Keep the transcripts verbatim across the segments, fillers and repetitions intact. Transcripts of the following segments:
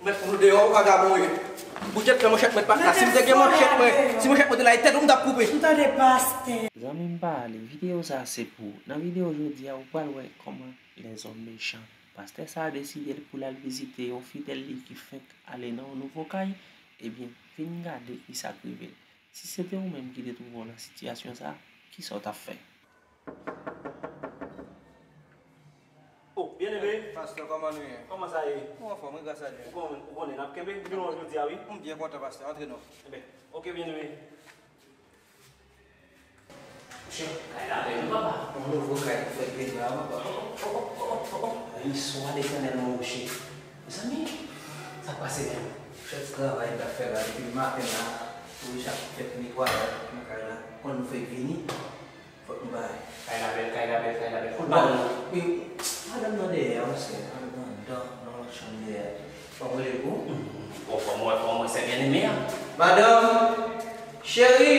Mèt fout ou deyò, ou vagabon ou ye. Ou tèt fè manchèt mwen pa t la. Si m te gen manchèt mwen, si manchèt mwen te la, e tèt ou m t ap koupe. M tande pastè. Zanmi m pale, videyo sa se pou ou. Nan videyo jodi a, ou pral wè kòman lèzòm mechan. Pastè sa a deside l pou l al vizite yon fidèl li ki fenk ale nan yon nouvo kay. Ebyen, vin gade kisa k rive l. Si se te ou menm ki te twouve w nan sitiyasyon sa a, kisa w t ap fè? Oh, byeneme. Pastè, kòman nou ye? Kòman sa ye? Mwen anfòm, wi, gras a Dye. Ou konnen, ou konnen, n ap kenbe, nou jodi a, wi. M byen kontan, pastè. Antre non. Enben, oke, byeneme. Monchè, kay la bèl wi, papa. Yon nouvo kay ki fèk vin la, papa. Oh, oh, oh, oh, oh, oh. Beni swa Letènèl, monchè. Mezanmi, sa k pase menm? Chèf travay m t ap fè la depi maten la, pou chak fèk netwayaj nan kay la. Konn nou fèk vini, fòk nou bay. Kay la bèl, kay la bèl, kay la bèl. Kote madanm nan? Wi, madanm nan dèyè a, paske madanm nan anndan, nan lòt chanm dèyè. Fò m rele l pou ou? Bon, fò m wè, fò m wè sè byeneme a. Madanm, cheri!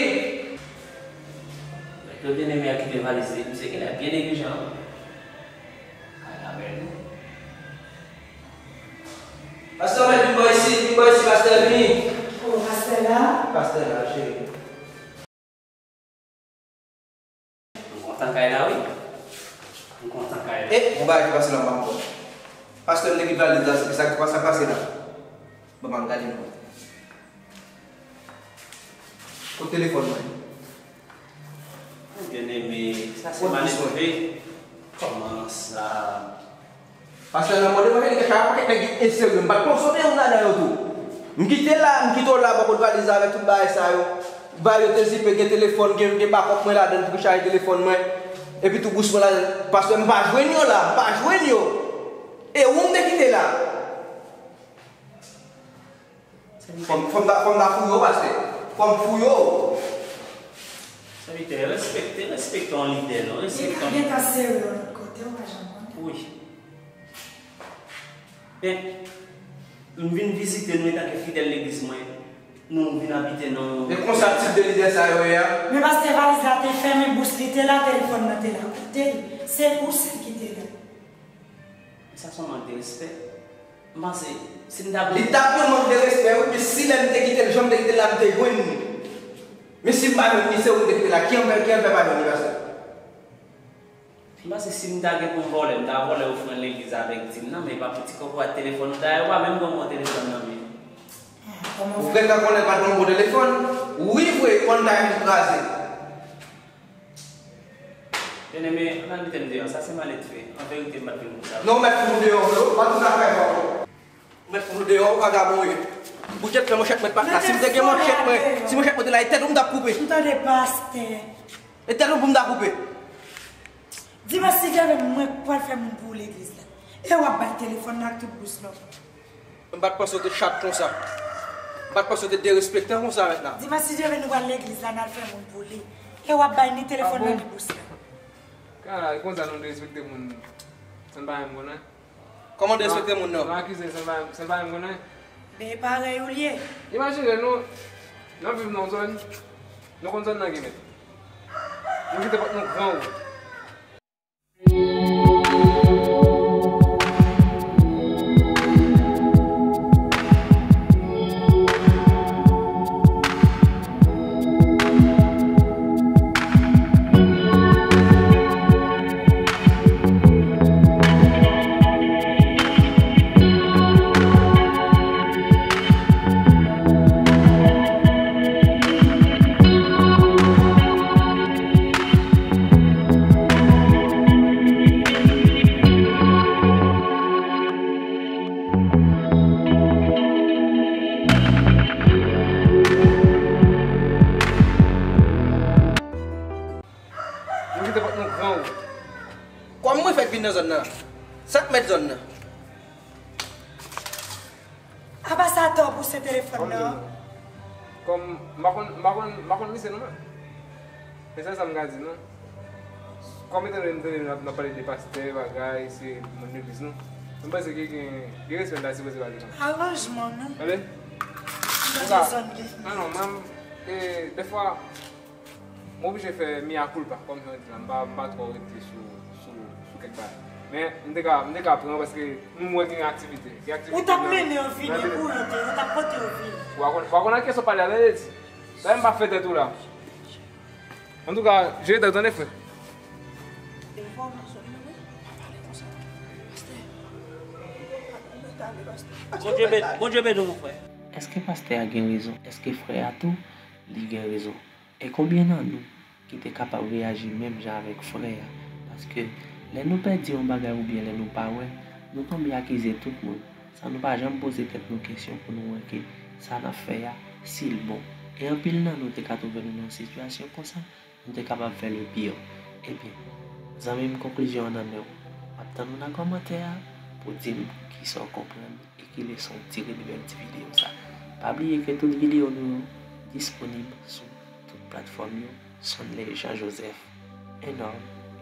Lè byeneme a kite valiz li, misye genlè byen neglijan. Kay la bèl wi. Pastè, mèt vin bò isit, vin bò isit, pastè, vini. Oh, pastè la? Pastè la, cheri. M kontan kay la, wi. M kontan kay la. E, yon bagay ki pase la, m pa konprann. Pastè, m te kite valiz la, se sa k pase, sa k pase la? Bon, m al gade non. Kot telefòn mwen? Byeneme, sa se malelve. Kòman sa? Pastè nan mòde mwen, li gen yon pakèt nèg ki enserye. M pa t konn sonje youn ladan yo tou. M kite la, m kite w la, bò kot valiz la avèk tout bagay sa yo. Bagay yo te zipe, gen telefòn, gen, gen bakòp mwen ladan l pou chaje telefòn mwen. Epi tou bous mwen ladan l. Pastè, m pa jwenn yo la, m pa jwenn yo. E ou m te kite la. Fò m, fò m ta, fò m ta fouye w, pastè. Fò m fouye w. Sèvitè, respekte, respekte yon lidè, non, respekte yon lidè. Li ka gentan sere yon lòt kote, ou pa janm konnen. Wi. Ben, m vin vizite nou antanke fidèl legliz mwen. Nou vin abite nan... E konsa tip de lidè sa yo ye a? Men pastè, valiz la te fèmen, bous li te la, telefòn nan te la kote l. Se ou sèl ki te la. Sa se yon mank de respè. M panse, si m ta... Li t ap yon mank de respè, wi, men si lè m te kite l, jan m te kite l la, m te jwenn li. Men si m pa jwenn li, se ou m te kite la. Kijan m fè, kijan m fè pa jwenn li, pastè? M panse si m ta gen pou m vòlè, m ta vòlè ofrann legliz avèk dim nan, men pa pou ti kòkòrat telefòn ou ta ye, ou pa menm gen yon bon telefòn nan men. Ou gentan konnen l pa t gen yon bon telefòn? Wi, vre, konn ta vin kraze. Byeneme, ann al mete m deyò, sa se malelve. An verite, m pa t vin pou sa. Non, ou mèt fout m deyò vre, ou pa t vin afè ankò. Ou mèt fout m deyò, ou vagabon ou ye. Ou tèt fè manchèt mwen pa t la. Si m te gen manchèt mwen, si manchèt mwen te la, e tèt ou m t ap koupe. M tande pastè. E tèt ou pou m ta koupe. Dimanch si Dye vle, mwen pral fè moun pou ou legliz la. E w ap bay telefòn nan ak tout bous la. M pa t panse w te chat konsa. M pa t panse w te derespektan konsa mentnan. Dimanch si Dye vle, nou pral legliz la, n al fè moun pou li. E w ap bay ni telefòn nan ni bous la. Kara, e konsa nou derespekte moun. Sa n pa menm konnen. Kòman derespekte moun nan? Nou akize l san pa, san pa menm konnen. Men e parèy ou l ye. Imajine nou, n ap viv nan yon zòn, nou konn zòn nan gen mèt. Nou kite pòt nou gran ouvè. Nou kite pòt nou gran ouvè. Kòman mwen fèk vin nan zòn nan? Sa k mèt zòn nan? Apa sa atò pou se telefòn nan? Kòm m pa konn, m pa konn, m pa konn misye non, men. Men sèl sa m ka di nou. Kòm etan donne m tande nou ap, n ap pale de pastè, bagay, se moun legliz nou. M panse ke gen, gen respè m ta sipoze ba li non. Aranjman non. Tande? M tande zòn li. Non, non, mwen, e, dèfwa, m oblije fè mea culpa, kòm jan yo di la, m pa, m pa twò rete sou, sou, sou kèk bagay. Men m te ka, m te ka pran paske nou wè gen aktivite. Gen aktivite. Ou t ap mennen yo vini pou yo te, ou t ap pote yo vini. Ou pa konn, ou pa konn a kiyès w ap pale a, tande di. Sa m pa fè tèt ou la. Antouka, jere tèt ou, tande, frè. Enfòmasyon, nou, wi. Bondye beni, Bondye beni w, mon frè. Èske pastè a gen rezon? Èske frè a tou, li gen rezon? E konbyen nan nou ki te kapab reyaji menm jan avèk frè a? Paske lè nou pèdi yon bagay oubyen lè nou pa wè, nou tonbe akize tout moun, san nou pa janm poze tèt nou kesyon pou nou wè ke sa n ap fè a, si l bon. E anpil nan nou te ka twouve nou nan yon sitiyasyon konsa, nou te kapab fè le pire. Ebyen, zanmi m, konklizyon an nan men w. M ap tann ou nan kòmantè a pou w di m kisa w konprann e ki leson w tire de bèl ti videyo sa. Pa bliye ke tout videyo nou yo disponib sou tout platfòm yo. Sonley Jean Joseph, un homme